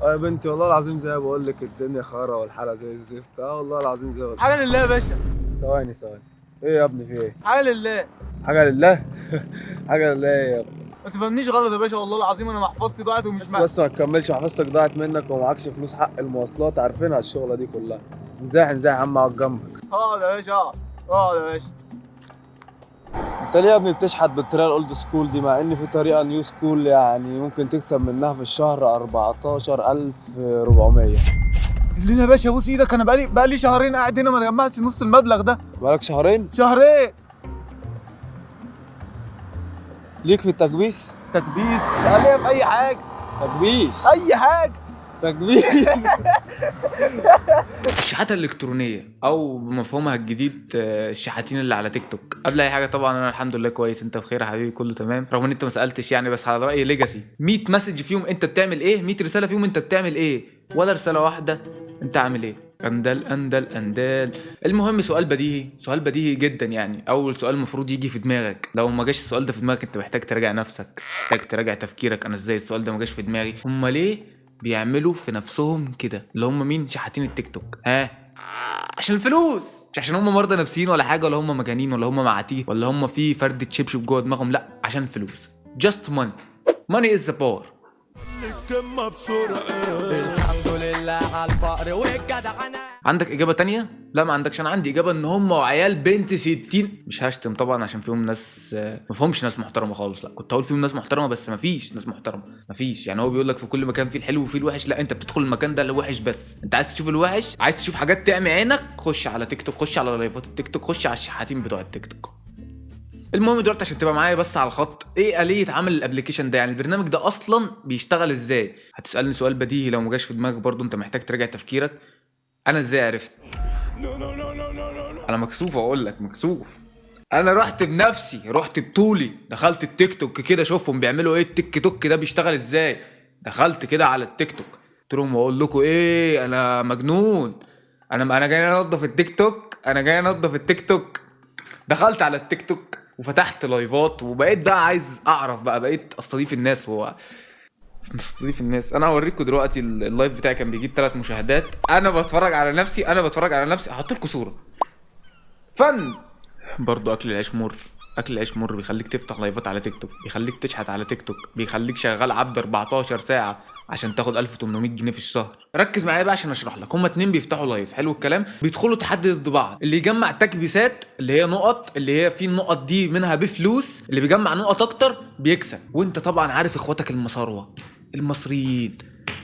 اه يا بنتي والله العظيم زي ما بقول لك، الدنيا خرا والحالة زي الزفت. اه والله العظيم زي ما بقول. حاجة لله يا باشا. ثواني ثواني، ايه يا ابني في ايه؟ حاجة لله. حاجة لله؟ حاجة لله ايه يا ابني؟ ما تفهمنيش غلط يا باشا، والله العظيم انا محفظتي ضاعت ومش بس بس ما تكملش، محفظتك ضاعت منك ومعكش فلوس حق المواصلات، عارفينها الشغلة دي كلها. انزاح انزاح يا عم، اقعد جنبك. اقعد يا باشا، اقعد اقعد يا باشا. انت ليه يا ابني بتشحت بالطريقة ال old school دي، مع ان في طريقه new school يعني ممكن تكسب منها في الشهر 14400؟ ليه يا باشا؟ بوس ايدك، انا بقالي شهرين قاعد هنا ما جمعتش نص المبلغ ده. بقالك شهرين؟ شهرين. ليك في التكبيس؟ تكبيس؟ خليها في اي حاجة. تكبيس. اي حاجة. تكبيس. الشحاته الالكترونية او بمفهومها الجديد، الشحاتين اللي على تيك توك. قبل اي حاجة طبعا انا الحمد لله كويس، انت بخير يا حبيبي، كله تمام، رغم ان انت ما سالتش يعني، بس على راي ليجاسي 100 message فيهم انت بتعمل ايه، 100 رسالة فيهم انت بتعمل ايه، ولا رسالة واحدة انت عامل ايه. اندال اندال اندال. المهم سؤال بديهي، سؤال بديهي جدا يعني، اول سؤال المفروض يجي في دماغك، لو ما جاش السؤال ده في دماغك انت محتاج تراجع نفسك، محتاج تراجع تفكيرك. انا ازاي السؤال ده ما جاش في دماغي؟ هم ليه بيعملوا في نفسهم كده؟ اللي هم مين؟ شحاتين التيك توك. ها؟ عشان الفلوس، مش عشان هم مرضى نفسيين ولا حاجة، ولا هم مجانين، ولا هم معاتيه، ولا هم في فردة شبشب جوه دماغهم، لا عشان الفلوس. just money، money is the power. الحمد لله على الفقر والجدعنة. عندك إجابة تانية؟ لا ما عندكش. أنا عندي إجابة إن هم وعيال بنت 60، مش هشتم طبعا عشان فيهم ناس، ما فيهمش ناس محترمة خالص، لا كنت هقول فيهم ناس محترمة بس ما فيش ناس محترمة، ما فيش. يعني هو بيقول لك في كل مكان فيه الحلو وفيه الوحش، لا أنت بتدخل المكان ده الوحش بس، أنت عايز تشوف الوحش، عايز تشوف حاجات تعمي عينك، خش على تيك توك، خش على لايفات التيك توك، خش على الشحاتين بتوع التيك توك. المهم دلوقتي عشان تبقى معايا بس على الخط، ايه آلية عمل ال application ده؟ يعني البرنامج ده اصلا بيشتغل ازاي؟ هتسألني سؤال بديهي لو ما جاش في دماغك برضو انت محتاج تراجع تفكيرك. انا ازاي عرفت؟ انا مكسوف اقول لك، مكسوف. انا رحت بنفسي، رحت بطولي، دخلت التيك توك كده اشوفهم بيعملوا ايه، التيك توك ده بيشتغل ازاي. دخلت كده على التيك توك قلت لهم واقول لكم ايه، انا مجنون، انا جاي انضف التيك توك، انا جاي انضف التيك توك. دخلت على التيك توك وفتحت لايفات وبقيت بقى عايز اعرف بقى، بقيت استضيف الناس. هو استضيف الناس، انا هوريكم دلوقتي ال live بتاعي كان بيجيب 3 مشاهدات. انا بتفرج على نفسي، انا بتفرج على نفسي، هحط لكم صوره فن. برضو اكل العيش مر، اكل العيش مر بيخليك تفتح لايفات على تيك توك، بيخليك تشحت على تيك توك، بيخليك شغال عبد 14 ساعة عشان تاخد 1800 جنيه في الشهر. ركز معايا بقى عشان اشرح لك. هما اتنين بيفتحوا live، حلو الكلام، بيدخلوا تحدي ضد بعض، اللي يجمع تكبيسات اللي هي نقط، اللي هي في النقط دي منها بفلوس، اللي بيجمع نقط اكتر بيكسب. وانت طبعا عارف اخواتك المصاروه المصريين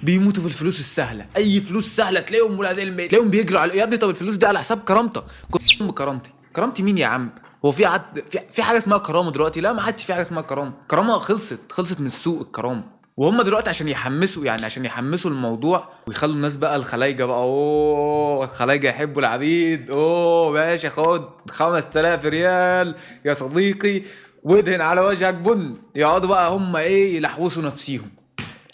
بيموتوا في الفلوس السهلة، اي فلوس سهلة تلاقيهم ولاد الميت، تلاقيهم بيجروا على يا ابني طب الفلوس دي على حساب كرامتك. كنت كرامتي، كرامتي مين يا عم؟ هو في عد في حاجة اسمها كرامة دلوقتي؟ لا ما عادش في حاجة اسمها كرامة، كرامة خلصت، خلصت من السوق الكرامة. وهم دلوقتي عشان يحمسوا، يعني عشان يحمسوا الموضوع ويخلوا الناس بقى الخلايجه بقى، اوه الخلايجه يحبوا العبيد، اوه ماشي خد 5000 ريال يا صديقي وادهن على وجهك بن، يقعدوا بقى هم ايه يلحوسوا نفسيهم.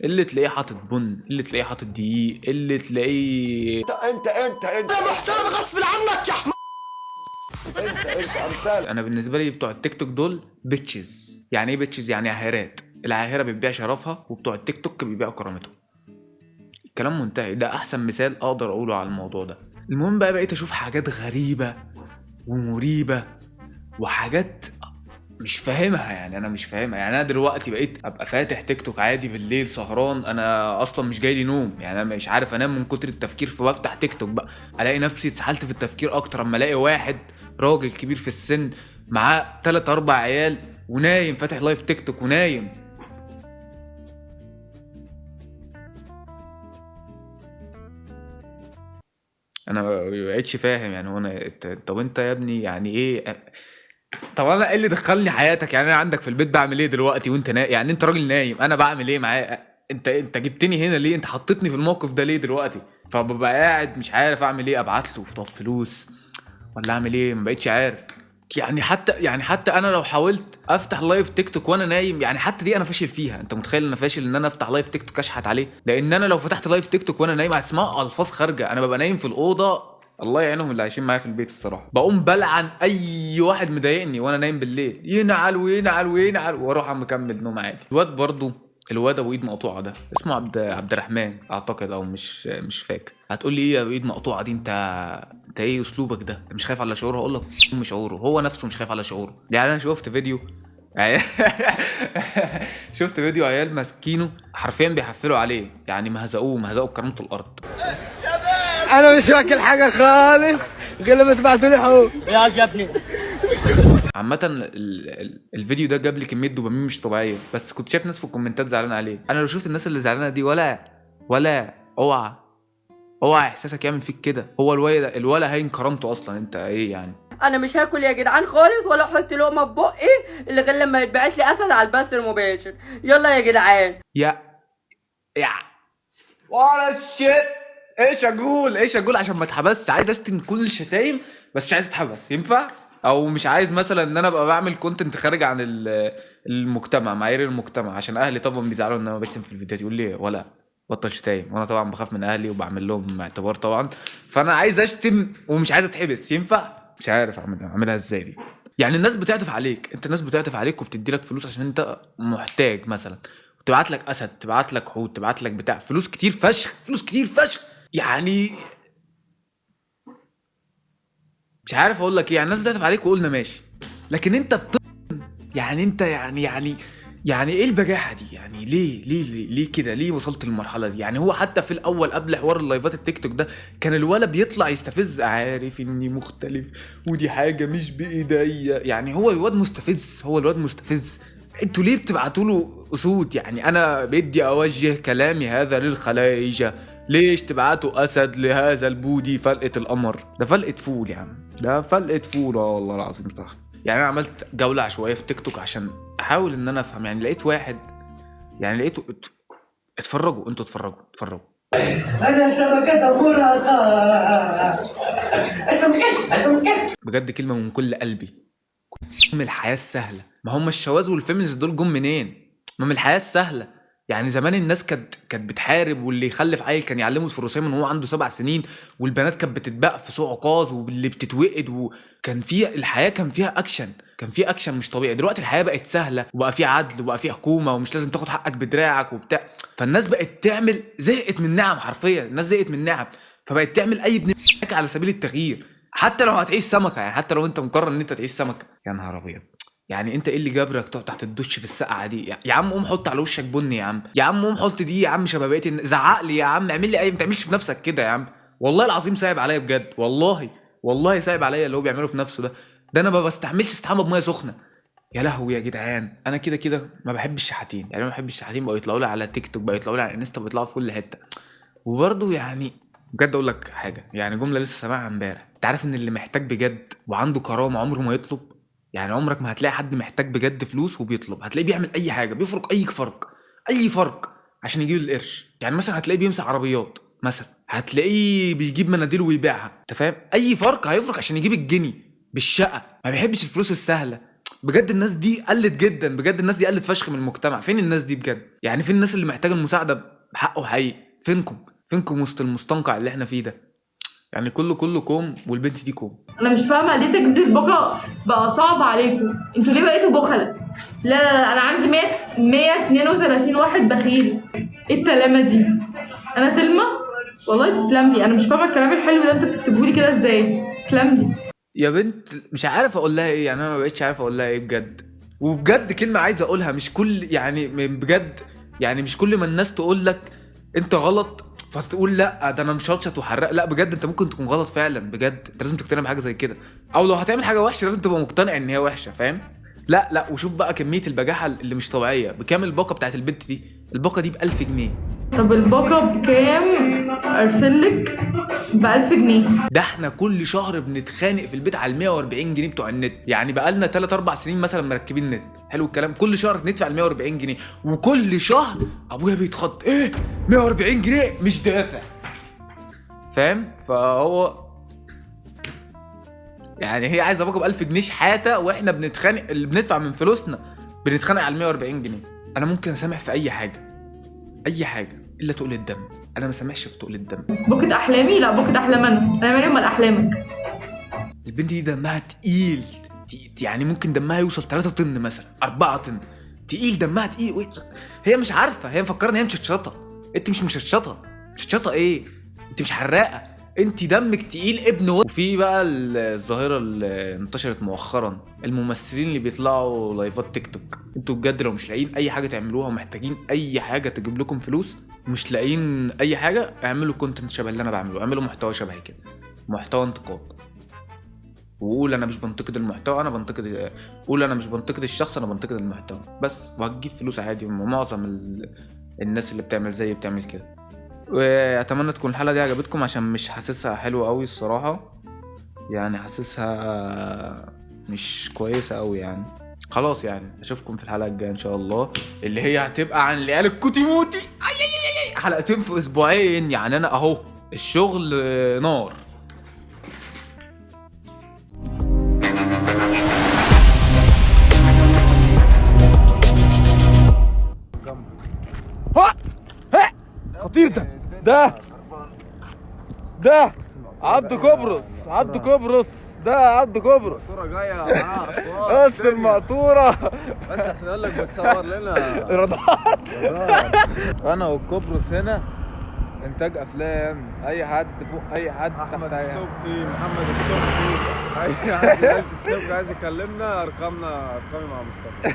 اللي تلاقيه حاطط بن، اللي تلاقيه حاطط دقيق، اللي تلاقيه انت انت انت محترم غصب عنك يا حمار. انت انت امثال. انا بالنسبة لي بتوع التيك توك دول bitches. يعني ايه bitches؟ يعني عاهرات. العاهره بتبيع شرفها وبتوع التيك توك بيبيعوا كرامتهم. الكلام منتهي، ده احسن مثال اقدر اقوله على الموضوع ده. المهم بقى بقيت اشوف حاجات غريبة ومريبه وحاجات مش فاهمها، يعني انا مش فاهمها. يعني انا دلوقتي بقيت ابقى فاتح تيك توك عادي بالليل سهران، انا اصلا مش جاي لي نوم، يعني انا مش عارف انام من كتر التفكير، فبفتح تيك توك بقى الاقي نفسي اتسحلت في التفكير اكتر. اما الاقي واحد راجل كبير في السن معاه 3 4 عيال ونايم، فاتح live تيك توك ونايم. انا ما بقتش فاهم يعني هو انا طب انت يا ابني يعني ايه؟ طب انا ايه اللي دخلني حياتك؟ يعني انا عندك في البيت بعمل ايه دلوقتي وانت نايم؟ يعني انت راجل نايم، انا بعمل ايه معاه؟ انت جبتني هنا ليه؟ انت حطيتني في الموقف ده ليه دلوقتي؟ فببقى قاعد مش عارف اعمل ايه، ابعت له طب فلوس ولا اعمل ايه؟ ما بقتش عارف. يعني حتى انا لو حاولت افتح live تيك توك وانا نايم، يعني حتى دي انا فاشل فيها. انت متخيل ان انا فاشل ان انا افتح live تيك توك اشحت عليه؟ لان انا لو فتحت live تيك توك وانا نايم هتسمعوا الفاظ خارجه. انا ببقى نايم في الاوضة، الله يعينهم اللي عايشين معايا في البيت الصراحة، بقوم بلعن اي واحد مضايقني وانا نايم بالليل، ينعل وينعل وينعل، واروح مكمل نوم عادي. الواد برضو الواد ابو ايد مقطوعة ده اسمه عبد الرحمن اعتقد، او مش فاكر. هتقول لي ايه يا ابو ايد مقطوعة دي، انت ايه اسلوبك ده؟ انت مش خايف على شعوره؟ هقول لك مش شعوره، هو نفسه مش خايف على شعوره. يعني انا شفت فيديو شفت فيديو عيال ماسكينه حرفيا بيحفلوا عليه، يعني مهزقوه بكرامته الارض. انا مش واكل حاجة خالص غير لما تبعتوا لي حقوق يا ابني. عامة الفيديو ده جاب لي كمية دوبامين مش طبيعية، بس كنت شايف ناس في الكومنتات زعلانة عليه. أنا لو شفت الناس اللي زعلانة دي ولا اوعى إحساسك يعمل فيك كده. هو الولا هين كرامته أصلا، أنت إيه يعني؟ أنا مش هاكل يا جدعان خالص ولا أحط لقمة في بقي اللي غير لما يتبعت لي أسد على البث المباشر. يلا يا جدعان. يا ولا شيت. ايش اقول عشان ما اتحبسش؟ عايز اشتم كل الشتايم بس مش عايز اتحبس، ينفع؟ او مش عايز مثلا ان انا ابقى بعمل content خارج عن المجتمع، معايير المجتمع، عشان اهلي طبعا بيزعلوا ان انا بشتم في الفيديوهات، يقول لي ولا بطل شتايم، وانا طبعا بخاف من اهلي وبعمل لهم اعتبار طبعا. فانا عايز اشتم ومش عايز اتحبس، ينفع؟ مش عارف اعملها ازاي دي. يعني الناس بتعطف عليك، انت الناس بتعطف عليك وبتدي لك فلوس عشان انت محتاج مثلا، وتبعت لك اسد، تبعت لك حوت، تبعت لك بتاع، فلوس كتير فشخ، فلوس كتير فشخ. يعني مش عارف اقول لك ايه، يعني الناس بتعطف عليك وقلنا ماشي، لكن انت يعني انت يعني يعني يعني ايه البجاحة دي؟ يعني ليه ليه ليه, ليه كده؟ ليه وصلت للمرحلة دي؟ يعني هو حتى في الاول قبل حوار اللايفات التيك توك ده كان الولا بيطلع يستفز، عارف اني مختلف ودي حاجة مش بايديا، يعني هو الواد مستفز، هو الواد مستفز. انتوا ليه بتبعتوا له اسود؟ يعني انا بدي اوجه كلامي هذا للخلايجه، ليش تبعتوا اسد لهذا البودي فلقه القمر؟ ده فلقه فول يا عم، ده فلقه فول والله العظيم صح. يعني انا عملت جولة عشوائية في تيك توك عشان احاول ان انا افهم، يعني لقيت واحد، يعني لقيته اتفرجوا انتوا، اتفرجوا. انا سمكة مراهقة، سمكة بجد كلمة من كل قلبي، من الحياة السهلة. ما هم الشواذ وال feminist دول جم منين؟ ما من الحياة السهلة. يعني زمان الناس كانت بتحارب، واللي يخلف عيل كان يعلمه الفروسية من هو عنده 7 سنين، والبنات كانت بتتباع في سوق عكاظ، واللي بتتوقد، وكان في الحياة كان فيها اكشن، كان في اكشن مش طبيعي. دلوقتي الحياة بقت سهلة، وبقى في عدل، وبقى في حكومة، ومش لازم تاخد حقك بدراعك وبتاع. فالناس بقت تعمل، زهقت من النعم حرفيا، الناس زهقت من النعم، فبقت تعمل اي ابن على سبيل التغيير، حتى لو هتعيش سمكة، يعني حتى لو انت مقرر ان انت تعيش سمكة. يا نهار ابيض، يعني انت ايه اللي جبرك تقعد تحت الدش في السقعه دي؟ يا عم قوم حط على وشك بني يا عم، يا عم قوم حط دي يا عم شبابيتي، زعق لي يا عم، اعمل لي اي، ما تعملش في نفسك كده يا عم. والله العظيم صعب عليا بجد، والله والله صعب عليا اللي هو بيعمله في نفسه ده. ده انا ما بستحملش استحمى بميه سخنة. يا لهوي يا جدعان، انا كده كده ما بحبش الشحاتين، يعني ما بحبش الشحاتين، بقوا يطلعوا لي على تيك توك، بقوا يطلعوا لي على انستا، بيطلعوا في كل حتة. وبرده يعني بجد اقول لك حاجة، يعني جملة لسه سامعها امبارح، انت عارف ان اللي محتاج بجد وعنده كرامة عمره ما يطلب؟ يعني عمرك ما هتلاقي حد محتاج بجد فلوس وبيطلب، هتلاقيه بيعمل اي حاجة، بيفرق اي فرق، اي فرق عشان يجيب القرش. يعني مثلا هتلاقيه بيمسح عربيات مثلا، هتلاقيه بيجيب مناديل ويبيعها، انت فاهم؟ اي فرق هيفرق عشان يجيب الجني بالشقه، ما بيحبش الفلوس السهلة. بجد الناس دي قلت جدا، بجد الناس دي قلت فشخ من المجتمع. فين الناس دي بجد؟ يعني فين الناس اللي محتاجه المساعدة بحقه حقيقي؟ فينكم؟ فينكم وسط المستنقع اللي احنا فيه ده؟ يعني كله كوم والبنت دي كوم. انا مش فاهمه ليه تجديد الباقه بقى صعب عليكم، انتوا ليه بقيتوا بخله؟ لا لا لا، انا عندي 132 واحد بخيل. ايه التلامه دي؟ انا تلمه والله. تسلم لي، انا مش فاهمه الكلام الحلو ده انت بتكتبه لي كده ازاي؟ تسلم لي يا بنت، مش عارف اقول لها ايه، يعني انا ما بقتش عارف اقول لها ايه بجد. وبجد كلمة عايز اقولها، مش كل يعني بجد، يعني مش كل ما الناس تقول لك انت غلط فتقول لا ده انا مش هشط وحرق، لا بجد انت ممكن تكون غلط فعلا، بجد انت لازم تقتنع بحاجة زي كده، او لو هتعمل حاجة وحشة لازم تبقى مقتنع ان هي وحشة، فاهم؟ لا لا، وشوف بقى كمية البجاحة اللي مش طبيعية. بكام الباقه بتاعت البنت دي؟ الباقه دي ب 1000 جنيه. طب الباقه بكام؟ ارسلك ب 1000 جنيه. ده احنا كل شهر بنتخانق في البيت على ال 140 جنيه بتوع النت، يعني بقالنا 3 4 سنين مثلا مركبين نت، حلو الكلام، كل شهر بندفع ال 140 جنيه، وكل شهر ابويا بيتخض، ايه 140 جنيه مش دافع، فاهم؟ فهو يعني هي عايزه باقه ب 1000 جنيه شحاته، واحنا بنتخانق، اللي بندفع من فلوسنا بنتخانق على ال 140 جنيه. انا ممكن اسامح في اي حاجة، اي حاجة الا تقل الدم، انا ما سامحش في تقل الدم. باقة احلامي؟ لا باقة احلام انا مالي ومال احلامك. البنت دي دمها تقيل، يعني ممكن دمها يوصل 3 طن مثلا، 4 طن، تقيل، دمها تقيل. هي مش عارفه، هي مفكرة ان هي مشطشطه. انت مش مشطشطه، مشطشطه ايه؟ انت مش حراقه، انت دمك تقيل ابن وفي بقى الظاهرة اللي انتشرت مؤخرا، الممثلين اللي بيطلعوا لايفات تيك توك. انتوا بجد لو مش لاقيين اي حاجة تعملوها ومحتاجين اي حاجة تجيب لكم فلوس، مش لاقيين اي حاجة، اعملوا content شبه اللي انا بعمله، اعملوا محتوى شبه كده، محتوى انتقاد. وقول انا مش بنتقد المحتوى، انا بنتقد، قول انا مش بنتقد الشخص، انا بنتقد المحتوى بس، وهتجيب فلوس عادي. ومعظم الناس اللي بتعمل زي بتعمل كده. واتمنى تكون الحلقة دي عجبتكم، عشان مش حاسسها حلوة قوي الصراحة، يعني حاسسها مش كويسة قوي يعني. خلاص يعني اشوفكم في الحلقة الجاية ان شاء الله، اللي هي هتبقى عن العيال الكوتيموتي. اي اي اي اي، حلقتين في اسبوعين يعني، انا اهو الشغل نار. خطير ده ده عبد كبرص، عبد كبرص ده، عبد كبرص. المقطوره جاية معاها. بس المقطوره بس احسن اقول لك، بس صور لنا رضان. انا والكبرص هنا انتاج افلام، اي حد فوق اي حد تحت احمد اي حد. السبكي، محمد السبكي، اي حد عيلة السبكي عايز يكلمنا، ارقامنا، ارقامي مع مصطفى.